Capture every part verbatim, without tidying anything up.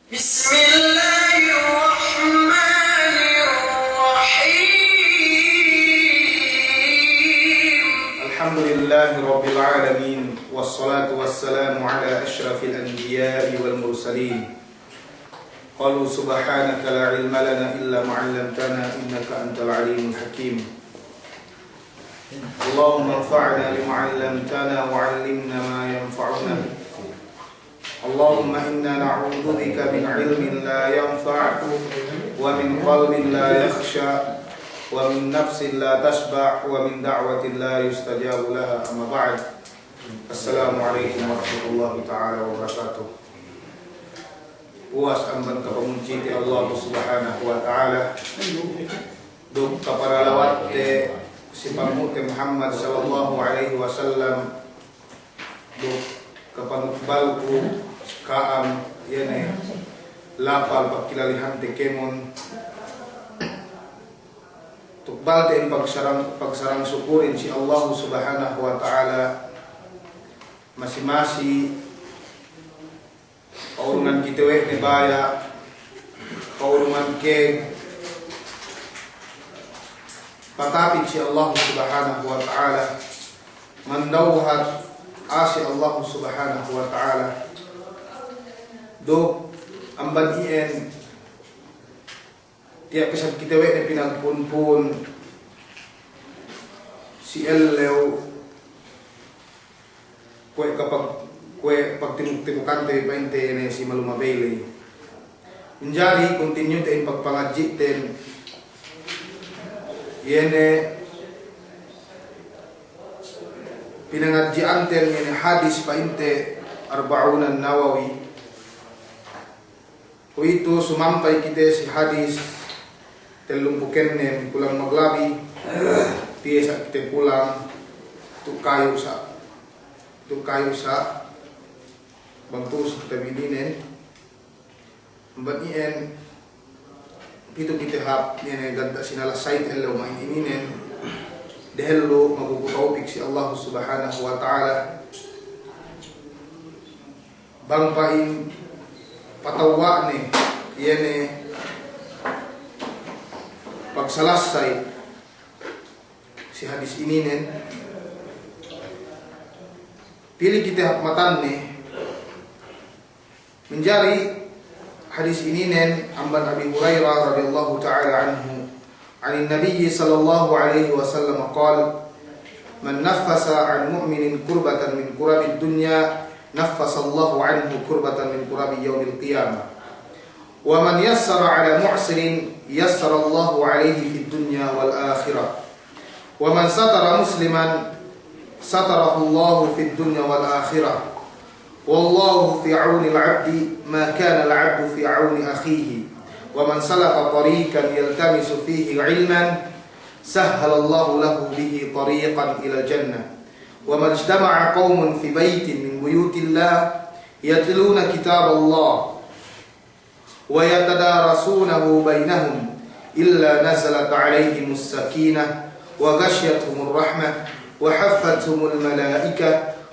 بسم الله الرحمن الرحيم. الحمد لله رب العالمين، والصلاة والسلام على أشرف الأنبياء والمرسلين. قالوا سبحانك لا علم لنا إلا ما علمتنا إنك أنت العليم الحكيم. اللهم انفعنا بما علمتنا وعلمنا ما ينفعنا. اللهم إنا نعوذ بك من علم لا ينفع، ومن قلب لا يخشع، ومن نفس لا تشبع، ومن دعوة لا يستجاب لها. أما بعد. السلام عليكم ورحمة الله تعالى وبركاته. Puwas amban kapamudjite Allah Subhanahu wa Ta'ala, duk kaparalawatte si panghu'te Muhammad sallallahu alaihi wasallam, duk kapanukbalku ka'am, iye ne lapal pagkilalihante kēmon. Tukbalte in pagsarang, pagsarang sukurin si Allah Subhanahu wa Ta'ala, masi-masi pa'urungan kite we' ne baya', pa'urungan ke patapit si Allah Subhanahu wa Ta'ala, mandawhat a'a si Allah Subhanahu wa Ta'ala. Duk amban iyan, tiya' pe isab kite we' ne pinagpunpun si ellew kuwe' kapag-, kuwe' pagtimuk-timukante pa'inte ne si malumabey ley. Manjari continue te in pagpangadji'ten, iye ne pinangadji'anten, iye ne hadis pa'inte Arba'unan Nawawi. Kuwe'itu sumampay kite si hadis tellumpū' kēnnen, kulang maglabi, piye sa' kite kulang, tu' kayu' sa', tu' kayu' sa', bang tu'u si kite bi ininen, amban iyan, pitu kite hāp, iye ne ganta' sinalassay te ellew ma'in ininen, dehellu magugutawpik si Allah Subhanahu wa Ta'ala. Bang pa'in patawwa'ne, iye ne pagsalassay si hadis ininen, pili kite hāp matanne. Manjari hadis ininen amban Abi Hurairah radiyallahu ta'ala anhu, عن النبي صلى الله عليه وسلم قال: من نفس عن مؤمن كربة من كرب الدنيا نفس الله عنه كربة من كرب يوم القيامة، ومن يسر على معسر يسر الله عليه في الدنيا والآخرة، ومن ستر مسلما ستره الله في الدنيا والآخرة، والله في عون العبد ما كان العبد في عون أخيه، ومن سلك طريقا يلتمس فيه علما سهل الله له به طريقا إلى الجنة، وما اجتمع قوم في بيت من بيوت الله يتلون كتاب الله ويتدارسونه بينهم إلا نزلت عليهم السكينة وغشيتهم الرحمة وحفتهم الملائكة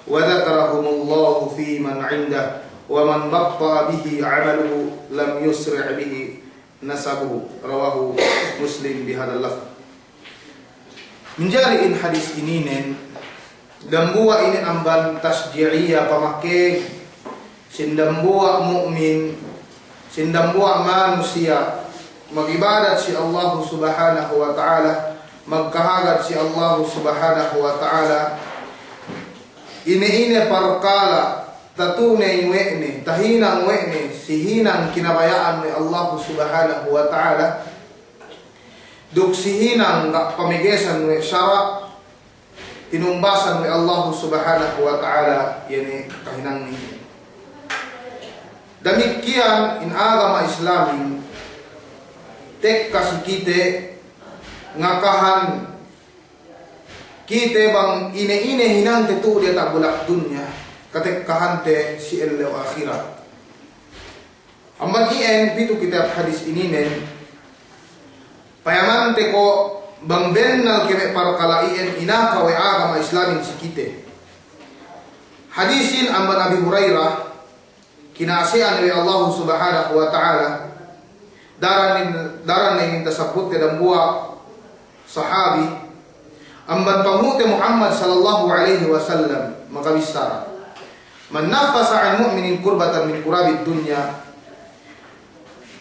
وذكرهم الله فيمن عنده ومن بطأ به عمله لم يسرع به نسبه. رواه مسلم بهذا اللفظ. Manjari in hadis ininen, dambuwa' inin amban tasji'iyah, pamakeg sin dambuwa' mu'min, sin dambuwa' manusiya' mag'ibadat si Allahu Subhanahu wa Ta'ala, magkahagad si Allahu Subhanahu wa Ta'ala. Ine-ine parkala' tatuney we' ne, tahinang we' ne si hinang kinabaya'an we' Allahu Subhanahu wa Ta'ala, duk si hinang ga' pamegesan we' sara', tinumbasan we' Allahu Subhanahu wa Ta'ala, iye ne kahinangnen. Damikkiyan in agama Islamin, tekka si kite ngakahan kite bang ine-ine hinangte tu'u diyata' bulak dunya, katekkahante si ellew ahirat. Amban iyan pitu kitab hadis ininen, payamante ko' bang bennal keme' parkala' iyan inaka we' agama Islamin si kite. Hadisin amban Abi Hurairah, kina'ase'an we' Allahu Subhanahu wa Ta'ala. Daran in, daran in tasabbut te dambuwa' sahabi, amban panghu'te Muhammad sallallahu alaihi wasallam, makabissara, "Man naffasa an mu'minin kurbatan min kurabid dunya,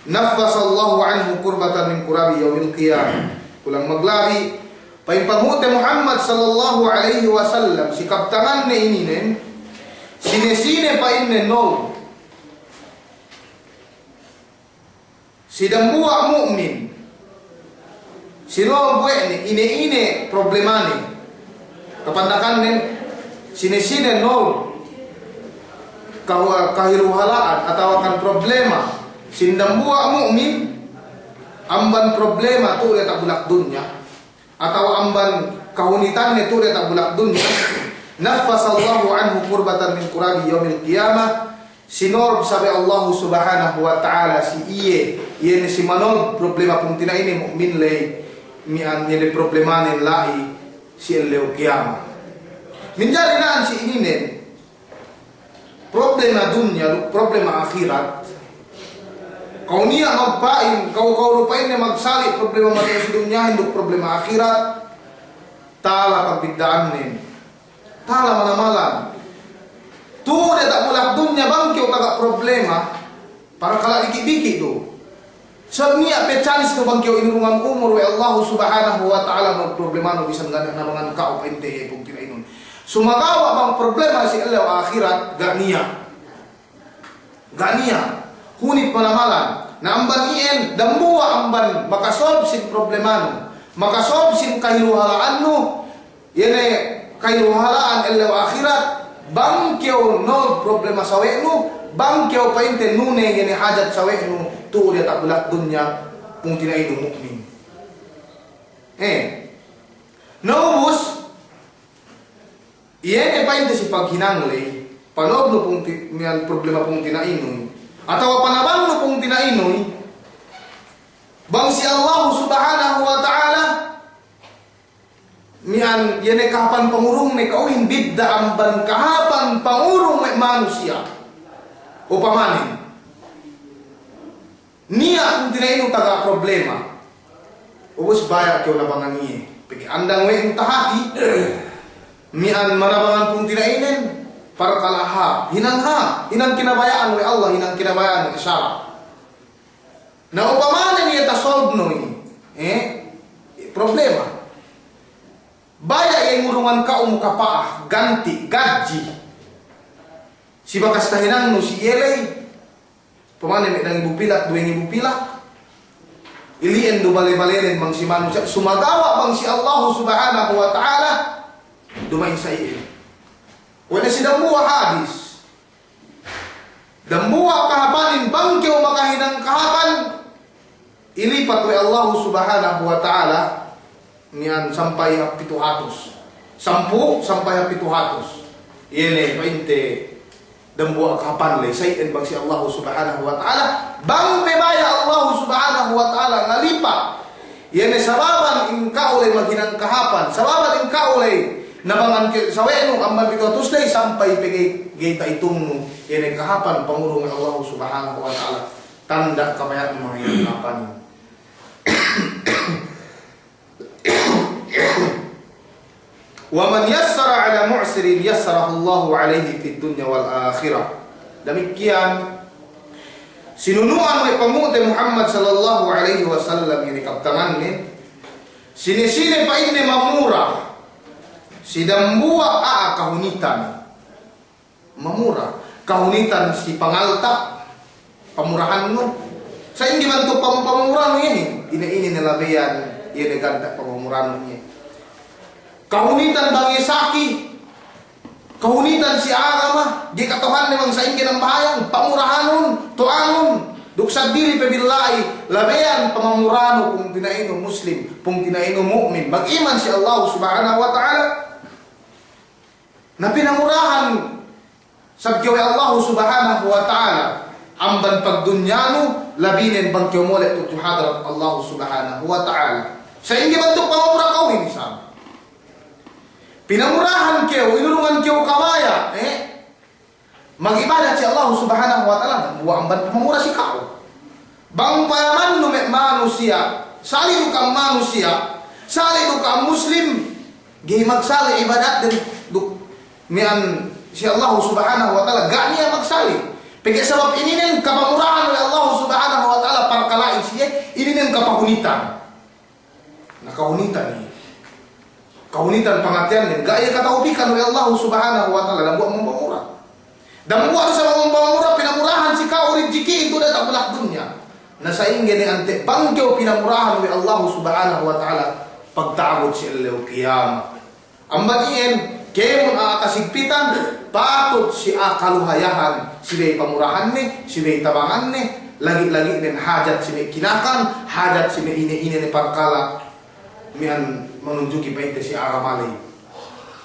naffasa Allahu anhu kurbatan min kurabi yaumil qiyamah." Kulang maglabi, pa'in panghu'te Muhammad sallallahu alaihi wasallam, si kabtanganne ininen, sine-sine pa'inne nol si dambuwa' mu'min, si nol we' ne, ine-ine problemane. Kapandakannen, sine-sine nol kahu-, kahiluhala'an atawa kan problema si dambuwa' mu'min, amban problema tu'u diyata' bulak dunya, atawa amban kahunitanne tu'u diyata' bulak dunya, naffasa Allahu anhu kurbatan min kurabi yaumil qiyamah, sinolb sabe Allahu Subhanahu wa Ta'ala si iye, iye ne si manolb problema pungtina'ine mu'min ley, mi'an iye ne problemanen la'i si ellew kiyama. Minjari na'an si ininen, problema dunya duk problema ahirat. Kaw niya' magpa'in, kaw, kaw du pa'inne magsali' problema matu'u si dunyahin duk problema ahirat, tala pagbidda'annen. Tala mala-mala. Tu'u diyata' bulak dunya bang kew taga problema, parakala' diki'-diki' du. Sa' niya' pe chance du bang kew inurungan umur we' Allahu Subhanahu wa Ta'ala, nolb problemanu bisan ga' niya' nabangan ka'u pa'inte iye pungtina'inun. Sumagawa' bang problema si ellew ahirat, ga' niya'. Ga' niya'. Hunit mala-mala. Na amban iyan, dambuwa' amban makasolb sin problemanu, makasolb sin kahiluhala'annu, iye ne kahiluhala'an ellew ahirat, bang kew nolb problema sawe'nu, bang kew pa'inte nune iye ne hajat sawe'nu, tu'u diyata' bulak dunya, pungtina'inu mu'min. Eh. Na ubus, iye ne pa'inte si paghinang ley, panobnu pungti-, mi'an problema pungtina'inu, atawa panabangnu pungtina'inu, bang si Allahu Subhanahu wa Ta'ala, mi'an iye ne kahāpan pangurungne ka'uhin bidda' amban kahāpan pangurung me' manusiya'. Upamanen, niya' pungtina'inu taga problema. Ubus baya' kew nabangan iye. Pegge' andang we' nu tahati, mi'an manabangan pungtina'inen, parakala' hāp. Hinang hāp. Hinang kinabaya'an we' Allah, hinang kinabaya'an we' sara'. Na upamanen iye tasolbnu inin, eh, problema. Baya' iye ngurungan ka'u mukapa'ah, ganti', gadji. Si bakas tahinangnu si iye ley, pamane me' dangibu pilak, duwe ngibu pilak. Ili'en du bale-balenen bang si manusiya', sumagawa' bang si Allahu Subhanahu wa Ta'ala, duma'in sa iyan. Kuwe' ne si dambuwa' hadis. Dambuwa' kahāpanin bang kew makahinang kahāpan, ilipat we' Allahu Subhanahu wa Ta'ala, niyan sampay hap pitu hatus. Sampū' sampay hap pitu hatus. Iye ne pa'inte dambuwa' kahāpan ley, sa iyan bang si Allahu Subhanahu wa Ta'ala, bang pe baya' Allahu Subhanahu wa Ta'ala ngalipat. Iye ne sababan in ka'u ley maghinang kahāpan, sababan in ka'u ley nabangan ke sawe'nu amban pitu hatus ley sampay pe ga'i, ga'i ta'itungnu, iye ne kahāpan pangurung Allahu Subhanahu wa Ta'ala. Tanda' kabaya'nu maghinang kahāpan. Wa man yassara ala mu'sirin yassarahullahu alaihi fid dunya wal akhirah. Damikkiyan, sinunu'an we' panghu'te Muhammad sallallahu alaihi wasallam, iye ne kabtanganne, sine-sine pa'inne mamura si dambuwa' a'a kahunitan. Mamura. Kahunitan si pangalta', pamurahannu. Sa'ingge bantuk pam-, pamamuranu iyehin? Ine-ine ne labeyan, iye ne ganta' pamamuranu iye. Kahunitan bang iye saki, kahunitan si agama, ga'i kata'uhanne bang sa'ingge nambahayang, pamurahanun, to'anun, duk saddili pe billahi, labeyan pamamuranu pungtina'inu muslim, pungtina'inu mu'min, mag-iman si Allah Subhanahu wa Ta'ala. Na pinamurahan sab kew we' Allahu Subhanahu wa Ta'ala amban pagdunyanu, labinen bang kew mole' tudju hadarat Allahu Subhanahu wa Ta'ala. Sa'ingge bantuk pamamura ka'uhin isab? Pinamurahan kew, inurungan kew kabaya', eh? Mag'ibadat si Allah Subhanahu wa Ta'ala, dambuwa' amban pamamura si ka'u. Bang payamannu me' manusiya', sali' du ka'am manusiya', sali' du ka'am Muslim, ga'i magsali' ibadatden duk miya'an si Allah Subhanahu wa Ta'ala, ga' niya' magsali'. Pegge' sabab ininen kapamurahan we' Allah Subhanahu wa Ta'ala parkala'in siye, ininen kapahunitan. Na kahunitan iye. Kahunitan pangateyannen, ga' iye katawpikan we' Allah Subhanahu wa Ta'ala, dambuwa' mambamura. Dambuwa' du sa mambamura, pinamurahan si ka'u rijiki' itu diyata' bulak dunya. Na sa'ingge ne ante' bang kew pinamurahan we' Allah Subhanahu wa Ta'ala, pagta'abut si ellew kiyamat. Amban iyan, kēmon a'a kasigpitan, patut si a'a kaluhayahan, subey pamurahanne, subey tabanganne, lagi'-lagi'nen hajat si me' kinakan, hajat si me' ine-ine ne parkala', miya'an manunjuki pa'inte si a'a maley.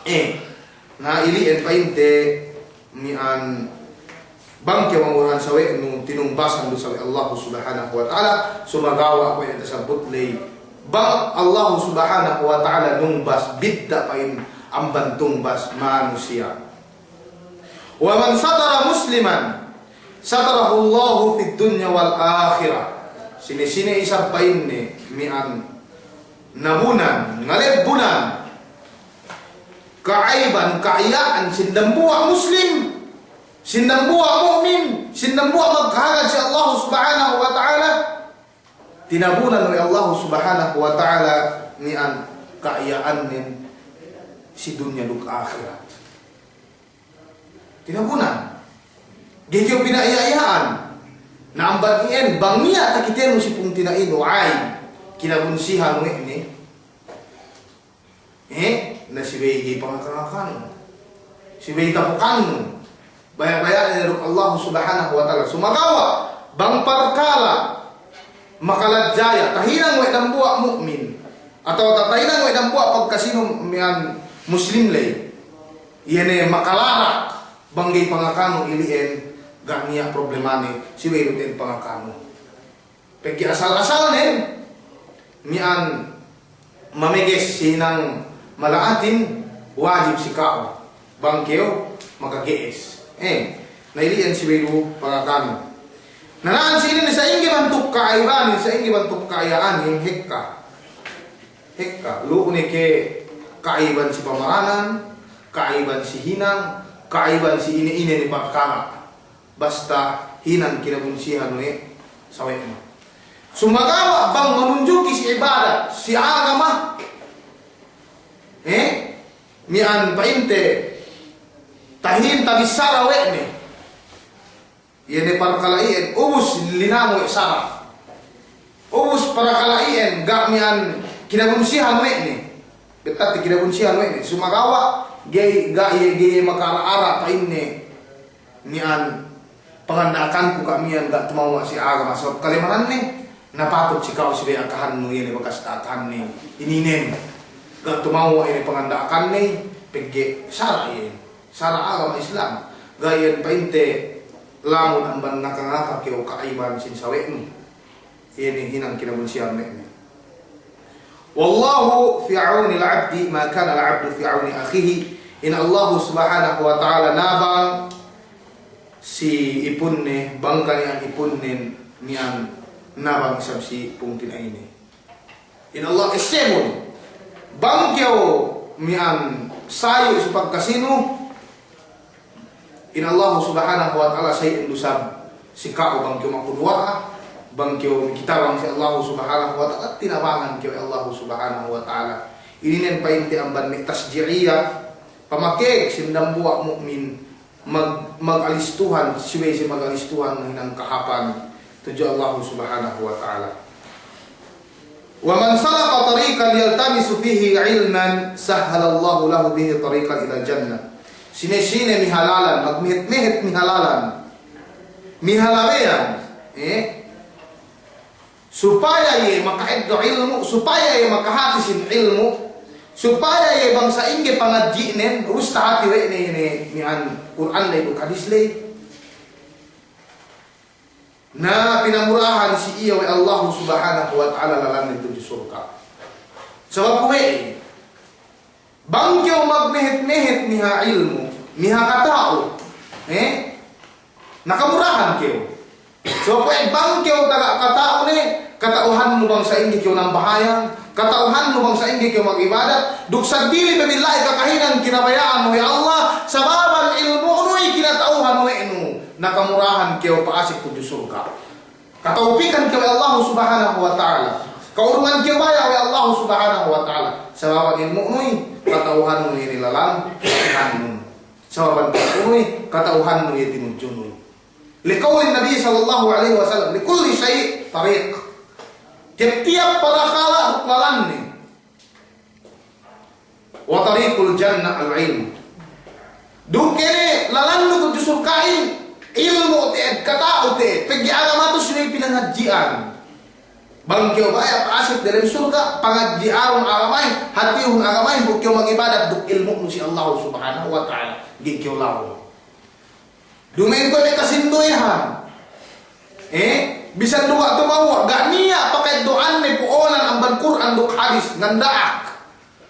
Eh, na ili'en pa'inte, miya'an bang kew mamurahan sawe'nu, tinungbasan du sawe' Allahu Subhanahu wa Ta'ala, sumagawa' kuwe' ne tasabbut ley. Bang Allahu Subhanahu wa Ta'ala nungbas, bidda' pa'in amban tungbas manusiya'. Wa man satara musliman, satarahullahu fid dunya wal akhirah. Sine-sine isab pa'inne, miya'an nabunan, ngalebbunan, ka'aiban, ka'iya'an, sin dambuwa' Muslim, sin dambuwa' mu'min, sin dambuwa' magkahagad si Allah Subhanahu wa Ta'ala, tinabunan we' Allah Subhanahu wa Ta'ala miya'an ka'iya'annen si dunya duk ahirat. Tinabunan. Ga'i kew pina'iya'-iya'an. Na amban iyan, bang niya' takitenu si pungtina'inu, ay, kinabunsihan we' ne. Eh, na subey ga'i pangaka-ngakanu. Subey tapukannu. Baya'-baya' ne duk Allah Subhanahu wa Ta'ala. Sumagawa', bang parkala' makaladjaya, tahinang we' dambuwa' mu'min, atawa ta-, tahinang we' dambuwa' pagkasinu miya'an Muslim ley. Iye ne makalarak, bang ga'i pangakanu ili'en, ga' niya' problemane, subey du te'ed pangakanu. Pegge' asal-asalnen, miya'an mameges si hinang mala'atin, wajib si ka'u. Bang kew makage'es. Eh, na ili'en subey du pangakanu. Na na'an si inin sa'ingge bantuk ka'aibanin, sa'ingge bantuk ka'iya'anin, hekka. Hekka, lu'u ne ke ka'aiban si pamaranan, ka'aiban si hinang, ka'aiban si ine-ine ne parkala'. Basta hinang kinabunsihan we' sawe'nu. Sumagawa' bang manunjuki si ibadat, si agama, eh, miya'an pa'inte, tahin tabissara we' ne. Iye ne parkala' iyan, ubus linangu we' sara'. Ubus parkala' iyan, ga' miya'an kinabunsihan we' ne. Bettadte kinabunsihan we' ne. Sumagawa', ga'i, ga' iye, ga'i maka'ara'-ara' pa'inne. Miya'an panganda'akanku ga' miya'an ga' tumewwa' si agama. Sabab kalemananne, na patut si ka'u subey akahannu iye ne bakas ta'akahanne. Ininen. Ga' tumewwa' iye ne panganda'akanne, pegge' sara' iye. Sara' agama Islam. Ga' iyan pa'inte lamun amban ngaka-ngaka kew ka'aiban sin sawe'nu. Iye ne hinang kinabunsihan we' ne. Wallahu fi awnil abdi ma kana al abdu fi awni akhihi. In Allahu Subhanahu wa Ta'ala nabang si ipunne, bang kani'an ipunnen miya'an nabang isab si pungtina'ine. In Allah essebun. Bang kew miya'an sayu' si pagkasinu, in Allah Subhanahu wa Ta'ala sayu' du isab si ka'u bang kew maku duwa'a, bang kew mikitabang si Allah Subhanahu wa Ta'ala, tinabangan kew Allah Subhanahu wa Ta'ala. Ininen pa'inte amban me' tasji'iyah, pamakek sin dambuwa' mu'min, mag-, magalistuhan, subey si magalistuhan hinang kahāpan tudju Allah Subhanahu wa Ta'ala. Wa man salaka tariqan yaltamisu fihi ilman, sahhalallahu lahu bihi tariqan ilal jannah. Sine-sine mihalalan, magmehet-mehet mihalalan, mihalabeyan, eh, supaya iye maka'eddo' ilmu', supaya iye makahati sin ilmu', supaya iye bang sa'ingge pangadji'nen, ubus tahati we' ne, ne, miya'an Kur'an ley duk hadis ley. Na pinamurahan si iye we' Allahu Subhanahu wa Ta'ala lalanne tudju surga'. Sabab kuwe' iye, bang kew magmehet-mehet miha ilmu', miha kata'u, eh? Nakamurahan kew. Sabab kuwe' bang kew taga kata'u ne, kata'uhannu bang sa'ingge kew nambahayang, kata'uhannu bang sa'ingge kew mag'ibadat, duk seddili pe billahi kakahinang kinabaya'an we' Allah, sababan ilmu'nu i kinata'uhan we' nu, nakamurahan kew pa'asek tudju surga'. Katawpikan kew we' Allah Subhanahu wa Ta'ala. Kaurungan kew baya' we' Allah Subhanahu wa Ta'ala. Sababan ilmu'nu i, kata'uhannu iye ne lalan, kata'uhannu. Sababan ilmu'nu i, kata'uhannu iye tinudjunu i. Liqawlin Nabi sallallahu alaihi wasallam, "Likulli syai' tariq." Tiyap-tiyap parakala' duk lalanne. "Wa tariqul jannah al-ilm." Duk ine lalannu tudju surga'in, ilmu' te'ed, kata'u te'ed, pegge' agama tu subey pinangadji'an. Bang kew baya' pa'asek delem surga', pangadji'anun agamahin, hatihun agamahin, bu kew mag'ibadat duk ilmu'nu si Allah Subhanahu wa Ta'ala, ga'i kew lalu. Duma'in kuwe' me' kasinduwehan. Eh, bisan duwa' tumawa', ga' niya' paka'eddo'anne pu'unan amban Kur'an duk hadis, nganda'ak.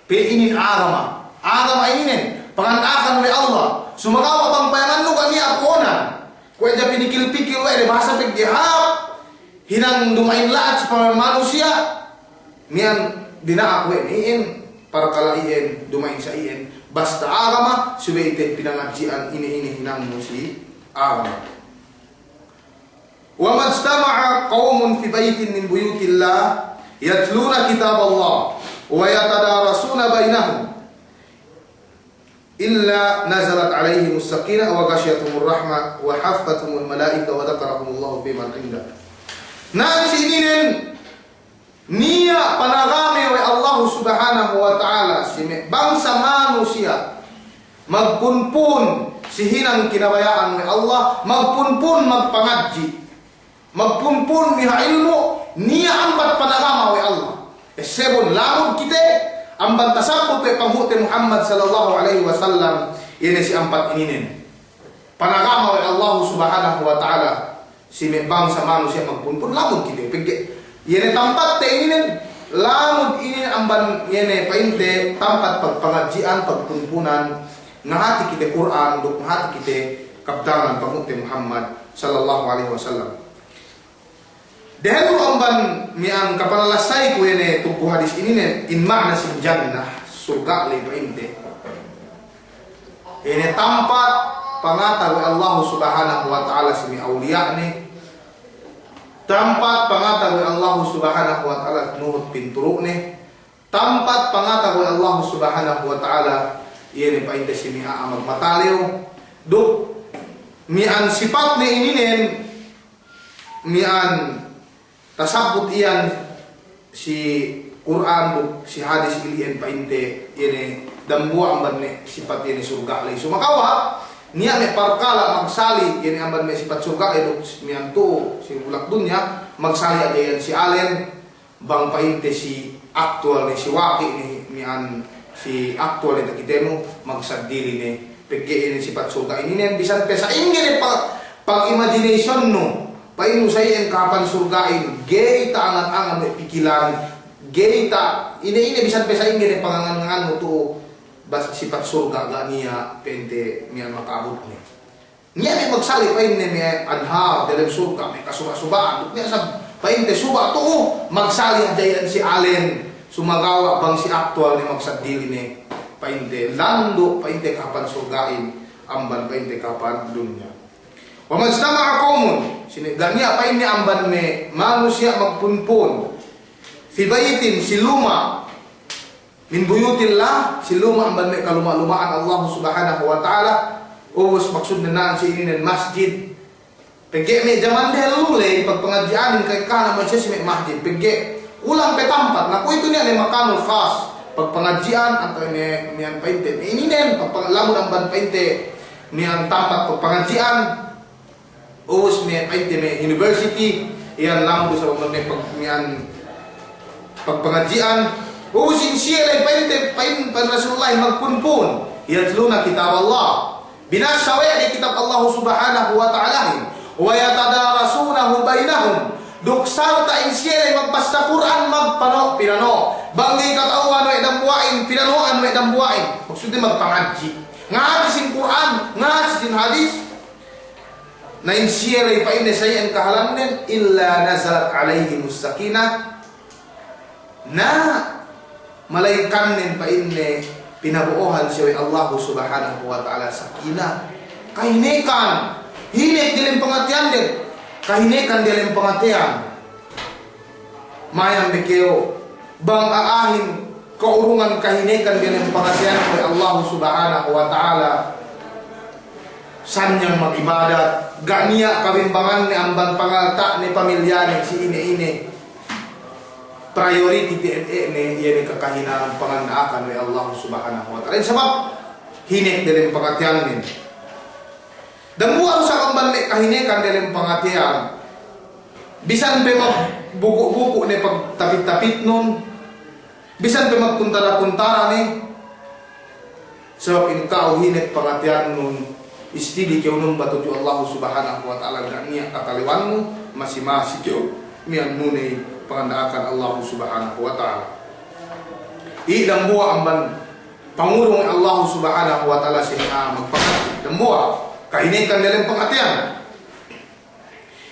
Pe inin agama. Agama ininen, panganda'akan we' Allah. Sumagawa' bang payamannu ga' niya' pu'unan. Kuwe' hadja pinikil-pikil we' de bahasa pegge' hāp hinang duma'in la'at si pamayaman manusiya'. Miya'an dina'ak we' ne iyan, parakala' iyan, duma'in sa iyan. Basta agama, subey te'ed pinangadji'an ine-ine hinangnu si agama. "Wa majtama'a qawmun fi baytin min buyutillah yatluna kitaballah wa yatadarasuna baynahum illa nazalat alayhimus sakinah wa ghashiyatuhumur rahmah wa haffathumul malaikah wa dhakarahumullahu fiman indah." Na si ininen niya' panagame we' Allahu Subhanahu wa Ta'ala si me' bangsa manusiya' magpunpun si hinang kinabaya'an we' Allah, magpunpun magpangadji', magpunpun miha ilmu', niya' ampat panagama we' Allah. Essebun lamud kite amban tasabbut we' panghu'te Muhammad sallallahu alaihi wasallam, iye ne si ampat ininen. Panagama we' Allahu Subhanahu wa Ta'ala si me' bangsa manusiya' magpunpun lamud kite. Pegge' iye ne tampatte ininen, lamud inin amban iye ne pa'inte tampat pagpangadji'an, pagpunpunan, ngahati kite Kur'an, duk ngahati kite kabtangan panghu'te Muhammad sallallahu alaihi wasallam. Dehellu amban miya'an kapanalasayku iye ne tugku hadis ininen, in ma'na sin jannah, surga' ley pa'inte. Iye ne tampat pangatag we' Allahu Subhanahu wa Ta'ala si me' awliya'ne. Tampat pangatag we' Allahu Subhanahu wa Ta'ala nuhut pinturu'ne. Tampat pangatag we' Allahu Subhanahu wa Ta'ala, iye ne pa'inte si me' a'a magmatalew. Duk miya'an sipatne ininen, miya'an tasabbut iyan si Kur'an duk si hadis ili'en pa'inte, iye ne dambuwa' amban me' sipat iye ne surga' ley. Sumagawa' niya' me' parkala' magsali', iye ne amban me' sipat surga' ley duk miya'an tu'u si bulak dunya, magsali' hadja iyan si alen, bang pa'inte si aktuwal ne, si waki' ne, miya'an si aktuwal ne takitenu, magsaddili ne. Pegge' inin sipat surga' ininen, bisan pe sa'ingge ne pa-, pag-imagination nu, pa'innu sa iyan kahāpan surga'in, ga'i ta'angan-angan we' pikilan, ga'i ta-, ine-ine bisan pe sa'ingge ne pangangan-ngangannu tu'u, bas sipat surga' ga' niya' pa'inte miya'an maka'abut ne. Niya' me' magsali' pa'inne me' anhar delem surga', me' kasuba'-suba'an, duk niya' sab pa'inte suba' tu'u, magsali' hadja iyan si alen, sumagawa' bang si aktuwal ne magsaddili ne, pa'inte landu', pa'inte kahāpan surga'in, amban pa'inte kahāpan dunya. Wa majtama'a qawmun, sine ga' niya' pa'inne amban me' manusiya' magpunpun, fi baytin, si luma', min buyutillah, si luma' amban me' kaluma'-luma'an Allah Subhanahu wa Ta'ala, ubus maksudne na'an si ininen masjid. Pegge' me' jaman dehellu ley, pagpangadji'anin ka'ekkahan amban siye si me' masjid. Pegge' kulang pe tampat, na kuwe'itu niya' ne makanul khas, pagpangadji'an, atawa me', miya'an pa'inte, me' ininen, pagpang-, lamud amban pa'inte, miya'an tampat pagpangadji'an. Ubus me' pa'inte me' university, iyan lamud du sabab me' pag-, miya'an pagpangadji'an. Ubus in siye ley pa'inte, pa'in, pa'in Rasulullah magpunpun, yatluna kitaballah. Binassa we' de kitab Allah Subhanahu wa Ta'alahin. Wa yatadarasunahu baynahum. Duk sarta' in siye ley magbassa Kur'an magpano'-pinano'. Bang ga'i kata'uhan we' dambuwa'in, pinano'an we' dambuwa'in. Maksudne magpangadji'. Ngadji' sin Kur'an, ngadji' sin hadis. Na in siye ley pa'inne sa iyan kahalannen, illa nazalat alaihimus sakinah. Na malaykannen pa'inne pinabo'ohan siye we' Allahu Subhanahu wa Ta'ala sakinah. Kahinekan. Hinek diyalem pangateyanden. Kahinekan diyalem pangateyan. Mayam be kew, bang a'ahin ka'urungan kahinekan diyalem pangateyan we' Allahu Subhanahu wa Ta'ala. Sanyang mag'ibadat, ga' niya' kabimbanganne amban pangalta'ne, pamilyane, si ine-ine. Priority te'ed ne, iye ne kakahinang panganda'akan we' Allahu Subhanahu wa Ta'ala. Sabab hinek diyalem pangateyannen. Dambuwa' du sa' amban me' kahinekan diyalem pangateyan. Bisan pe magbuku'-buku' ne pagtapit-tapitnun, bisan pe magkuntara-kuntara ne, sabab in ka'u hinek pangateyannun, istidi kew numba tudju Allahu Subhanahu wa Ta'ala, ga' niya' katalewannu, masi-masi kew miya'an nuney panganda'akan Allahu Subhanahu wa Ta'ala. Iye dambuwa' amban pangurung Allahu Subhanahu wa Ta'ala si me' a'a magpangadji'. Dambuwa' kahinekan diyalem pangateyan.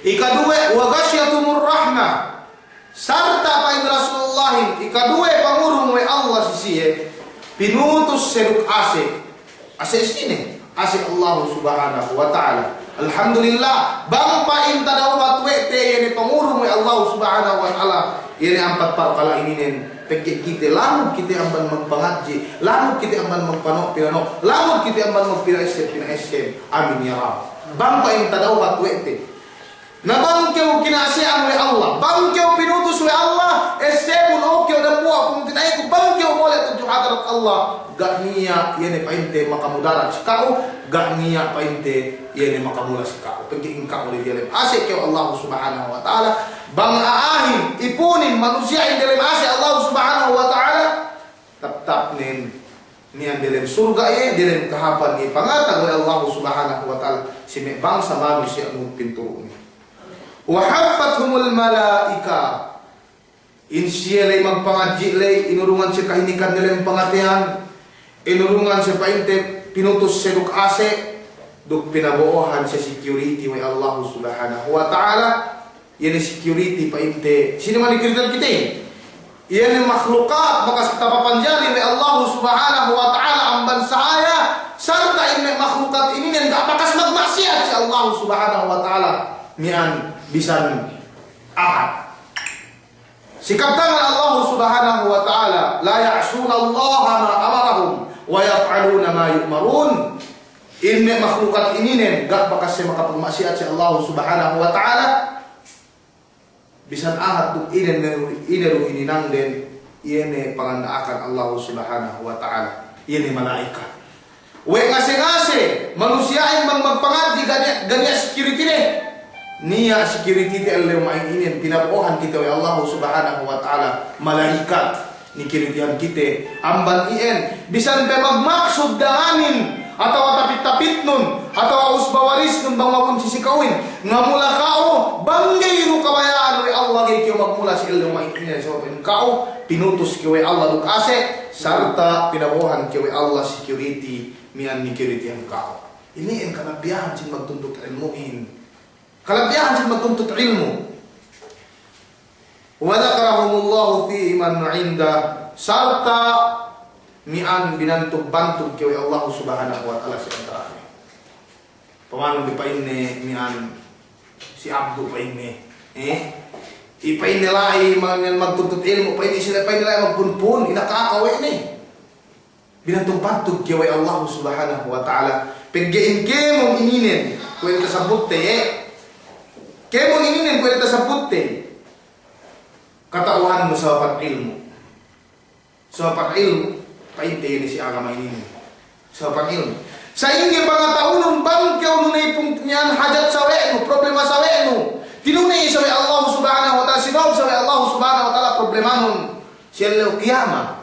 Ikaduwe, wa ghashiyathumur rahmah. Sarta' pa'in Rasulullahin, ikaduwe pangurung we' Allah si siye, pinutus siye duk ase'. Ase' sine? Ase' Allahu Subhanahu wa Ta'ala. Alhamdulillah, bang pa'in tadawhat we' te iye ne pangurung we' Allahu Subhanahu wa Ta'ala, iye ne ampat parkala' ininen, pegge' kite, lamud kite amban magpangadji', lamud kite amban magpano'-pinano', lamud kite amban magpina'esseb-pina'esseb. Amin ya Rabb. Bang pa'in tadawhat we' te. Na bang kew kina'ase'an we' Allah, bang kew pinutus we' Allah, essebun, o kew dambuwa' pungtina'iku, bang kew mole' tudju hadarat Allah, ga' niya' iye ne pa'inte makamudarat si ka'u, ga' niya' pa'inte iye ne makamula si ka'u. Pegge' in ka'u le diyalem ase' kew Allahu Subhanahu wa Ta'ala, bang a'ahin, ipunin, manusiya'in diyalem ase' Allahu Subhanahu wa Ta'ala, taptapnen miya'an diyalem surga' iye, diyalem kahāpan iye pangatag we' Allahu Subhanahu wa Ta'ala si me' bangsa manusiya' nuhut pinturu'ne. Wa haffathumul malaika. In siye ley magpangadji' ley, inurungan siye kahinekan diyalem pangateyan, inurungan siye pa'inte pinutus siye duk ase', duk pinabo'ohan siye security we' Allahu Subhanahu wa Ta'ala. Iye ne security pa'inte, sine man ikiritan kite? Iye ne makhlukat bakas tapapanjari we' Allahu Subhanahu wa Ta'ala amban sahaya, sarta' in me' makhlukat ininen ga' bakas magma'siyat si Allahu Subhanahu wa Ta'ala miya'an bisan ahad. Si kabtangan Allahu Subhanahu wa Ta'ala, la ya'sunallaha ma amarahum wa yaf'aluna ma yu'marun. In me' makhlukat ininen ga' bakas siye makapagma'siyat si Allahu Subhanahu wa Ta'ala. Bisan ahad duk ine du, ine du hininangden, iye ne panganda'akan Allahu Subhanahu wa Ta'ala, iye ne mala'ikat. We' ngase-ngase manusiya'in bang magpangadji' ga' niya', ga' niya' security de. Niya' security de ellew ma'in inin, pinabo'ohan kite we' Allahu Subhanahu wa Ta'ala mala'ikat. Nikiritihan kite amban iyan, bisan pe magmaksud danganin, atawa tapit-tapitnun, atawa usba-warisnun bang mabunsi si ka'uhin, ngamula ka'u, bang ga'i du kabaya'an we' Allah ga'i kew magmula si ellew ma'in inin, sabab in ka'u pinutus kew we' Allah duk ase', sarta' pinabo'ohan kew we' Allah security, miya'an nikiritihan ka'u. Inin kalabihan sin magtuntut ilmuhin. Kalabihan sin magtuntut ilmu. Wa dhakarahumullahu fi man indah, sarta' miya'an binantug-bantug kew we' Allahu Subhanahu wa Ta'ala si antara'ne. Pamanun bi pa'inne miya'an si Abdu pa'inne, eh? I pa'inne la'i miya'an magtuntut ilmu, pa'inne sila pa'inne la'i magpunpun, inaka-aka we' ne. Binantug-bantug kew we' Allahu Subhanahu wa Ta'ala. Pegge' in kēmon ininen, kuwe' tasabutte, eh. Kēmon ininen, kuwe' tasabutte. Kata'uhannu sababan ilmu'. Sababan ilmu', pa'inte inin si agama ininen. Sababan ilmu'. Sa'ingge pangata'unun bang kew nuney pungtina'ihan hajat sawe'nu, problema sawe'nu. Tinuney sawe' Allahu Subhanahu wa Ta'ala, sinowab sawe' Allahu Subhanahu wa Ta'ala problemanun si ellew kiyamat.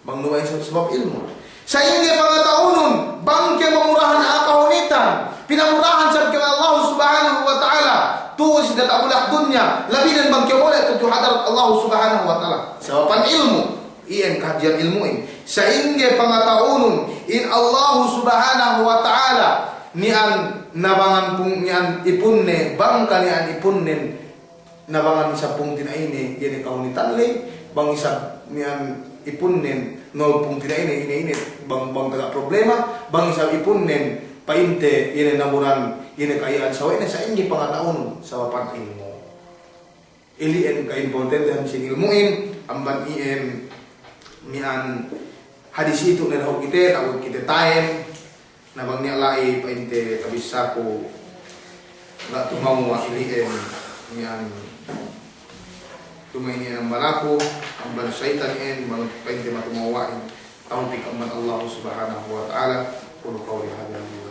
Bang nuwa'in sabab, sabab ilmu'. Sa'ingge pangata'unun, bang kew mamurahan a'a kahunitan, pinamurahan sab kew we' Allahu Subhanahu wa Ta'ala, tu'u si diyata' bulak dunya, labinen bang kew mole' tudju hadarat Allahu Subhanahu wa Ta'ala. Sababan ilmu', iyan kahadjehan ilmu'in. Sa'ingge pangata'unun, in Allahu Subhanahu wa Ta'ala, Ni'an nabangan pung ni'an ipunne, bang ka ni'an ipunnen nabangan isab pungtina'ine, iye ne kahunitan ley, bang isab ni'an ipunnen nol pungtina'ine, ine-ine, bang, bang taga problema, bang isab ipunnen pa'inte, iye ne namuran, iye ne ka'iya'an sawe'ne, sa'ingge pangata'unun, sabapan ilmu'. Ili'en kaimportantehan sin ilmu'in, amban iyan ni'an hadis itu ne dahu' kite, ta'abut kite tayen, na bang niya' la'i pa'inte kabissaku, ga' tumawwa' ili'en ni'an, duma'in iyan amban aku, amban sa'itan iyan, bang pa'inte matumawwa'in, tawpik amban Allah Subhanahu wa Ta'ala, qulu qawli hadha.